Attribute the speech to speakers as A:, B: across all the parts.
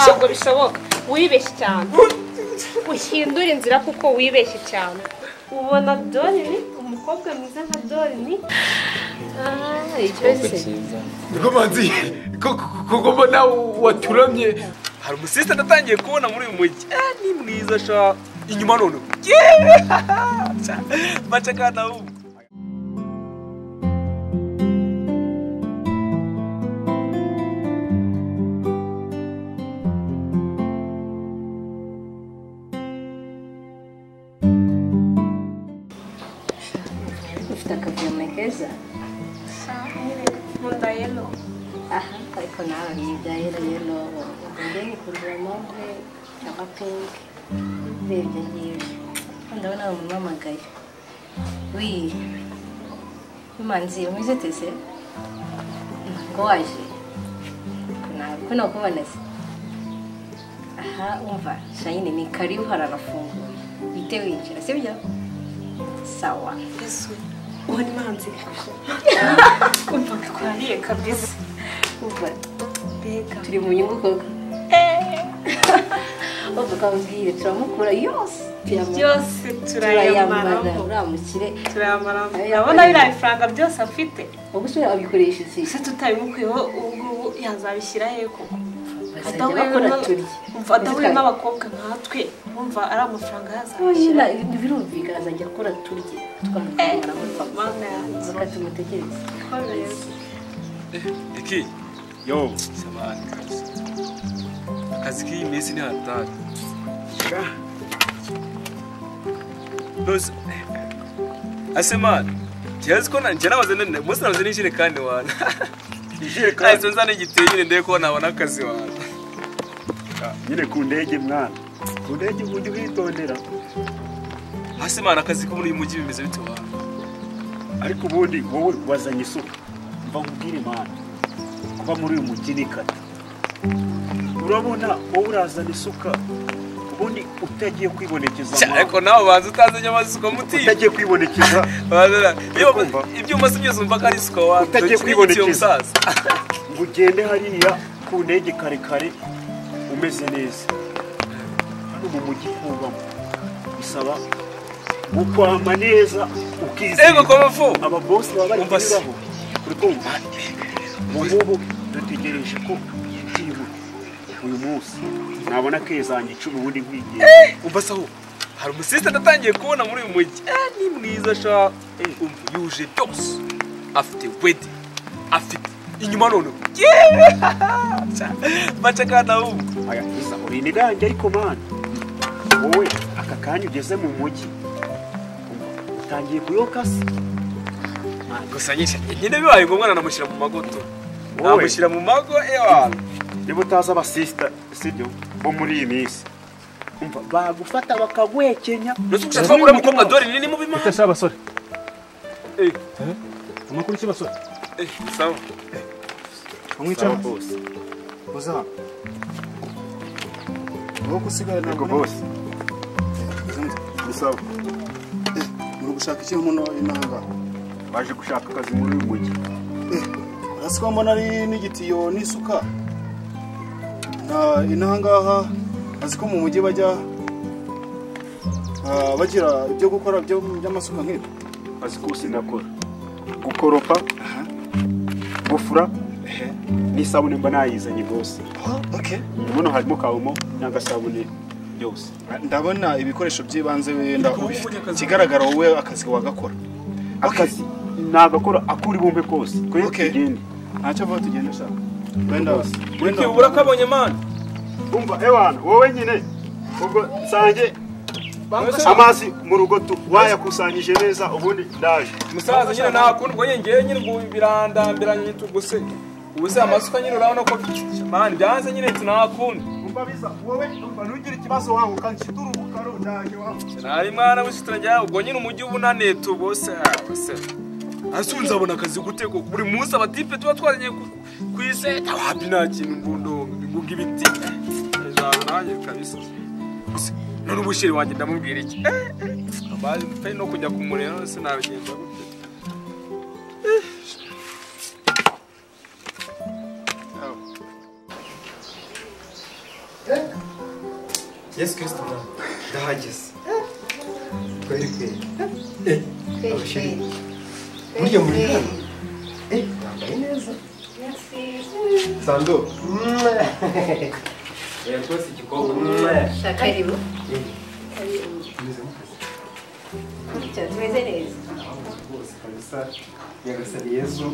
A: Ntabwo bishoboka. Wibeshye cyane. Uhindura inzira kuko wibeshye cyane. Ubona Dorini, umukobwa mwiza nka Dorini.
B: Ikibazo cyiza.
C: Niko manzi koko mbona waturamye. Hari umusista natangiye kubona muri uyu mujyi. Ni mwiza sha. Inyuma none. Bacha kana ubu.
B: Ufite akavuyo keza.
A: Nkunda yellow.
B: Aha, ariko nawe ni yellow yellow. Ubwo nikundira mauve cyangwa pink. Urebye ngibi. Ndabona bamuhamagaye. Wi. Manzi, umeze tese? Ngo waje. Ntabwo nakubona se. Aha, umva, shayine ni karibu haranafunguye. Bite winjira, sibyo? Sawa.
A: Yesu. Uwo ni Manzi. Umva twariye kabisa.
B: Umva.
A: Mbega.
B: Turi mu nyungu koko. Uvuga ubwire turamukura yose.
A: Byose turayamara.
B: Uramukire.
A: Turayamara. Urabona biriya bifaranga byose afite.
B: Ubwo se abikoresha iki?
A: Se tutabimukuyeho ubu yazabishyira he koko? Adahuye n'abakobwa nkatwe wumva ari amafaranga yazabishyira.
B: Birumvikana azajya akora turye tukamukura
A: mana yanjye.
B: Reka tumutegereze.
C: Iki yo samani kabisa. Akazi k'iyi minsi ni hatari. Nose asemana kiyazi ko nanje nabaze nene musi nabaze n'injirekani wana.
D: Injirekani
C: izo nzana igiteye nyine ndeye ko nabona akazi wana.
D: Nyine ku ndege mwana. Ku ndege ubundi witondera.
C: Asemana akazi ko muri uyu mujyi bimeze bite wana?
D: Ariko ubundi wowe wazanye isuka. Mva nkubwire mana. Kuba muri uyu mujyi ni kata. Urabona wowe urazana isuka ubundi utagiye kwibonekeza.
C: Ariko nawe banza utazanye amasuka muti.
D: Utagiye kwibonekeza.
C: Ibyuma si byose umva ko ari isuka wa.
D: Utagiye kwibonekeza. Ngo ugende hariya ku ndege kare kare umeze neza. Hano mu mujyi kubamo bisaba gukwama neza ukizera.
C: Ego komafu.
D: Aba boss baba bari kubaho. Uri kumva? Ubu dutegereje ko uyu munsi nabona kezanye 10 ubundi nkwigiye.
C: Umva saho hari umusista natangiye kubona muri uyu mujyi. Ni mwiza sha. Umva yuje byose. Afite wedi. Afite inyuma none. Bacha kana ubu.
D: Aya isa uri niganje ariko mana. Wowe aka kanya ugeze mu mujyi. Utangiye kuyokasa.
C: Gusa nyine bibaye ngo umwana namushyira mu magoto. Namushyira mu mago ewa.
D: Niba utazi abasista sibyo bo muri iyi minsi umva bagufata bakaguhekenya.
C: Nose twagura mukobwa dore nini mu bimana.
E: Ese abasore. Amakuru ki basore?
C: Sawa.
E: Umwicara boss. Boza. Wowe kusigara
D: ntabwo boss. Ni sawa.
E: Muri gushaka iki muno inanga?
D: Baje gushaka akazi muri uyu mujyi.
E: Urasiko mbona ari n'igitiyo n'isuka. Na inangaha aziko mu mujyi bajya bagira ibyo gukora byo by'amasuka nk'ibyo.
D: Aziko sinakora. Gukoropa, gufura, n'isabune mba nayizanye gose.
E: Okay.
D: Muno harimo kawumo n'agasabune byose.
E: Ndabona ibikoresho by'ibanze wenda ubifite. Kigaragara wowe akazi wagakora.
D: Akazi nagakora akuri bumpe kose. Tugende.
E: Ntacyo vuba tugende shaka. Wenda
C: wenda ubura kabonye man.
D: Umva ewana wowe nyine ubwo nsange amazi mu rugo tu wayakusanyije neza ubundi ndaje.
C: Musaza nyine nakundwa nyengeye nyine ngo birandambiranye tuguse. Ubuze amasuka nyine urabona ko man byanze nyine tunakunda.
D: Umva biza wowe umva nugira ikibazo wangu kanshidura ubukaro ndaje wangu.
C: Nari mwana w'ishitranja ubwo nyine umujyi ubunane tubose bose. Asunze abona akazi guteko buri munsi abatipe tuba twazanye kwise wapi nta kintu mbundo ngunga ibiti. Ejana nanjye kabisa. None ubushiri wanjye ndamubwira iki? Abazi pe no kujya kumureba sinabigenza gute.
F: Yesu Kristo mwana ndahageze kweri kweri abashiri burya muri hano wambaye neza Sando rwose igikobwa
B: karibu tumeze neza
F: rwose kabisa Nyagasani Yesu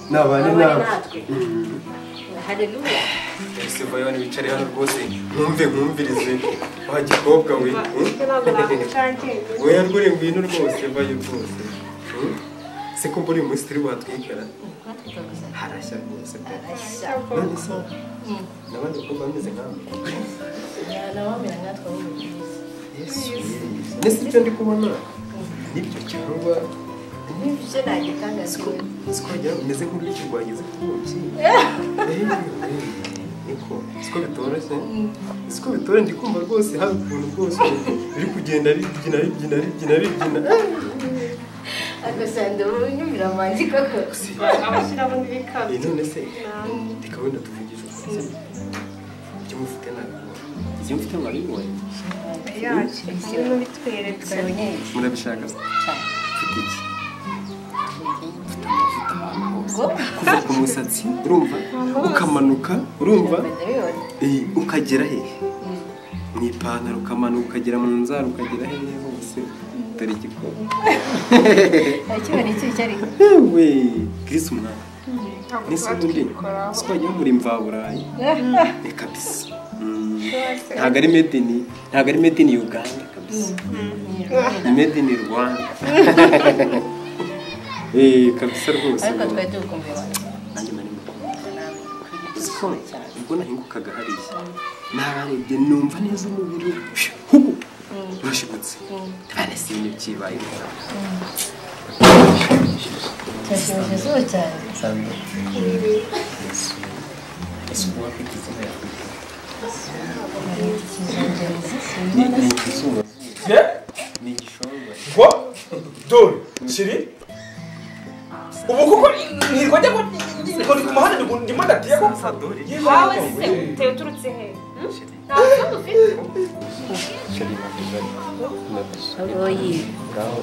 F: nabane natwe
B: haleluya.
F: Ese vayo wicare hano rwose nkumve nkumvirize wa gikobwa we oya rwuri ngwino rwose vayo rwose se ko mburi umunsi turi buhatwikara harashya rwose none se n'abandi bakobwa bameze nkawe
B: nabamera nkatwe
F: Yesu nese ibyo ndi kubona nibyo cyangwa
B: nibyo nagitangaza
F: siko umeze nk'uruyuki rwageze ku buki niko siko bitoroshye siko bitoroshye ndi kumva rwose hari ukuntu rwose biri kugenda bibyina bibyina bibyina bibyina
B: agasanda unyumvira amanzi koko
A: abashyiramo n'ibikabyo
F: none se reka wenda tuvugishe ukuri ibyo mufite nabibonye ibyo mufite mwabibonye
A: bitweretse
F: murabishaka se mfite iki kuva ku musatsi urumva ukamanuka urumva ukagera hehe mu ipantaro ukamanuka ukagera mu nzara ukagera hehe hose dore igikobwa we Chris umwana nese ubundi siko wagiye muri mvaburayi ni kabisa ntabwo ari made in ntabwo ari made in Uganda kabisa ni made in Rwanda kabisa rwose
B: ariko twari tugukumbuye
F: nanjye nari mukumbuye ubwo nahingukaga hariya nabarebye numva neza umubiri hubu urashigutse none si ibintu byibaye
B: turashimishije izuba cyane
F: Sando ese uba ufite izina yawe ni ikizuba ni igishongore
C: ngo dore shiri ubu kuko nirwa njya ngo ndi ku muhanda ndimo ndatiye ko
A: wawe se uteye uturutse he nta kibazo ufite
F: shiri nabyo
B: oyi
F: ngaho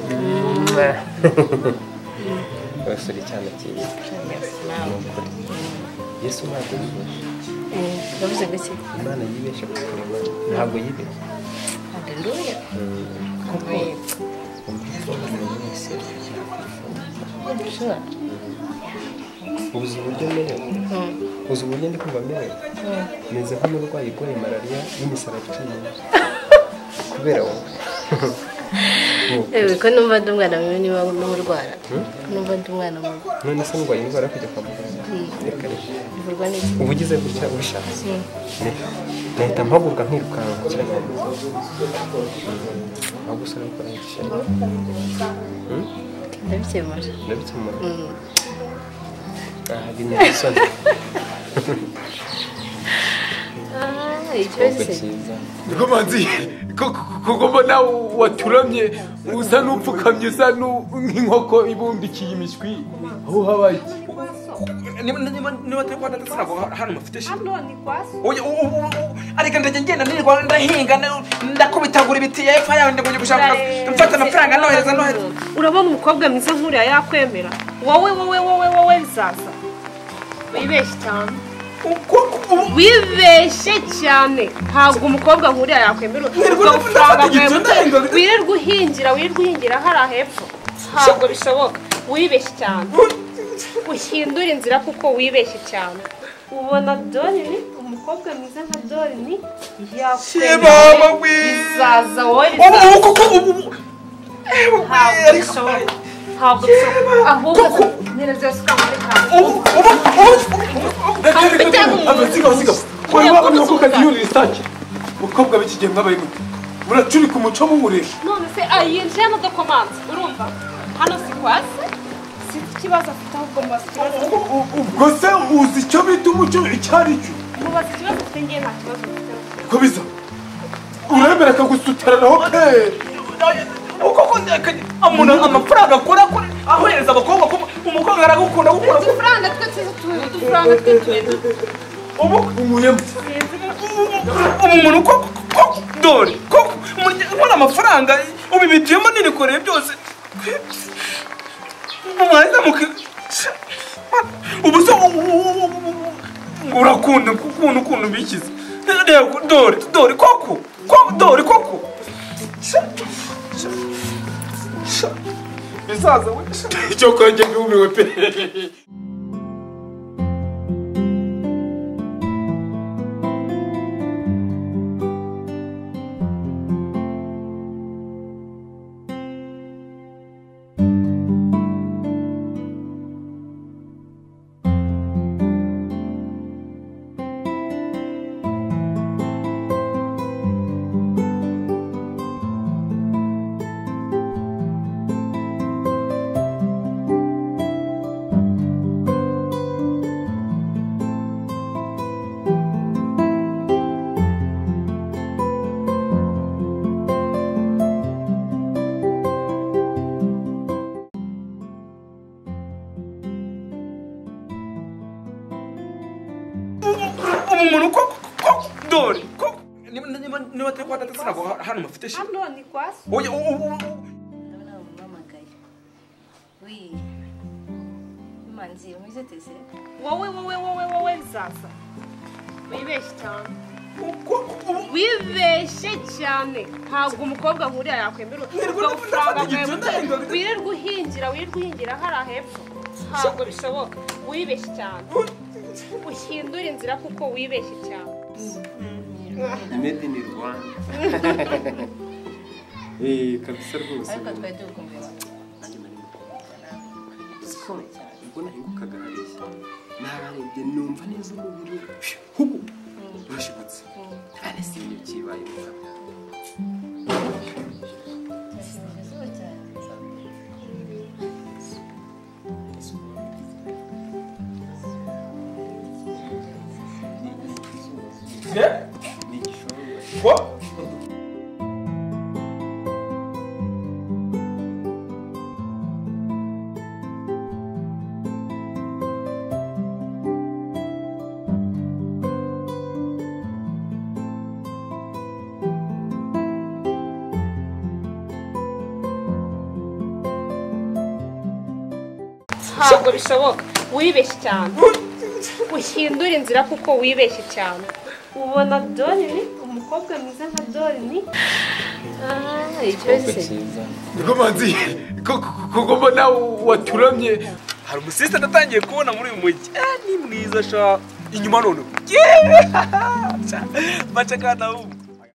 F: abasore cyane cyiza ni ukuri Yesu ntabwo yibesha
B: yavuze gake
F: Imana yibesha kukurema ntabwo yibesha
B: haleluya
F: kuko umuntu wese yakwifuza uzi uburyo merewe uzi uburyo ndi kumva merewe meze nk'umurwayi urwaye malariya y'imisaraba 10 kubera wowe
B: ko numva ndi umwana mubi niba n'umurwara numva ndi umwana mubi
F: none se ndwaye indwara yo kujya kwa muganga reka reka
B: ivurwa n'iki
F: uba ugize gutya ubishatse nahita mpaguruka nkirukanka cyane aho gusa gukora igishyari
B: ndabikemura
F: ndabikemura aha bintera isoni
B: ikibazo se
G: niko manzi koko mbona waturamye usa n'upfukamye usa nk'inkoko ibundikiye imishwi aho habaye iki
C: niba turi kwa data ntabwo hano mufite shi
A: hano ni kwa so
C: oya ariko ndajya ngenda nirwa ndahinga ndakubitagura ibiti hepfo yawe ndakujya gushaka mfata amafaranga nohereza nohereza
A: urabona umukobwa mwiza nk'uriya yakwemera wowe wowe wowe wowe bizaza wibeshye cyane wibeshye cyane ntabwo umukobwa nk'uriya yakwemera wirirwa uhingira wirirwa uhingira hariya hepfo ntabwo bishoboka wibeshye cyane uhindura inzira kuko wibeshye cyane ubona Dorini umukobwa mwiza nka Dorini yakwemera bizaza wowe ntabwo bishoboka ntabwo bishoboka ahubwo neza byose ukamuri
G: Mukobwa b'iki gihe mwabaye mute muracurika umuco muwuresha
A: none se ayinjiye hano dokomanze urumva hano si kwase sinzi ikibazo afite ahubwo mubaza ikibazo
G: ubwo se uzi icyo bita umuco icyo ari cyo
A: mubaza ikibazo afite ngewe nta kibazo mfite
G: ko biza uremera akagusutaranaho pe
C: uko umuntu amafaranga akora ahohereza abakobwa umukobwa aragukunda gukora
A: udufaranga twe tuzi udufaranga twe tuzi
C: ubu
G: umuyemo
C: Umuntu koko dore koko mbona amafaranga ubibitiyemo ninikoreye byose ubu se urakunda ukuntu bikize dore dore koko dore koko bizaza we
G: icyo kongera ndumiwe pe.
C: Umuntu koko dore koko niba atari kwa data sinabwo hano mufite shi
A: hano ni kwa so.
C: Oya
B: ndabona bamuhamagaye. Oui manzi umeze tese
A: wowe wowe wowe wowe bizaza wibeshye cyane wibeshye cyane ntabwo umukobwa nkuriya yakwemera wirirwa uhingira hariya hepfo ntabwo bishoboka wibeshye cyane uhindura inzira kuko wibeshye cyane.
F: Made in Rwanda. Kabisa rwose.
B: Ariko twari tugukumbuye.
F: Ubwo nahingukaga hariya nabarebye numva neza umubiri hubu urashibutse none si ibintu byibaye.
C: Ko
A: ntabwo bishoboka wibeshye cyane uhindura inzira kuko wibeshye cyane ubona Dorine umukobwa mwiza nka Dorine.
G: Niko manzi koko mbona waturamye.
C: Hari umusista natangiye kubona muri uyu mujyi ni mwiza sha inyuma none baca kana ubu.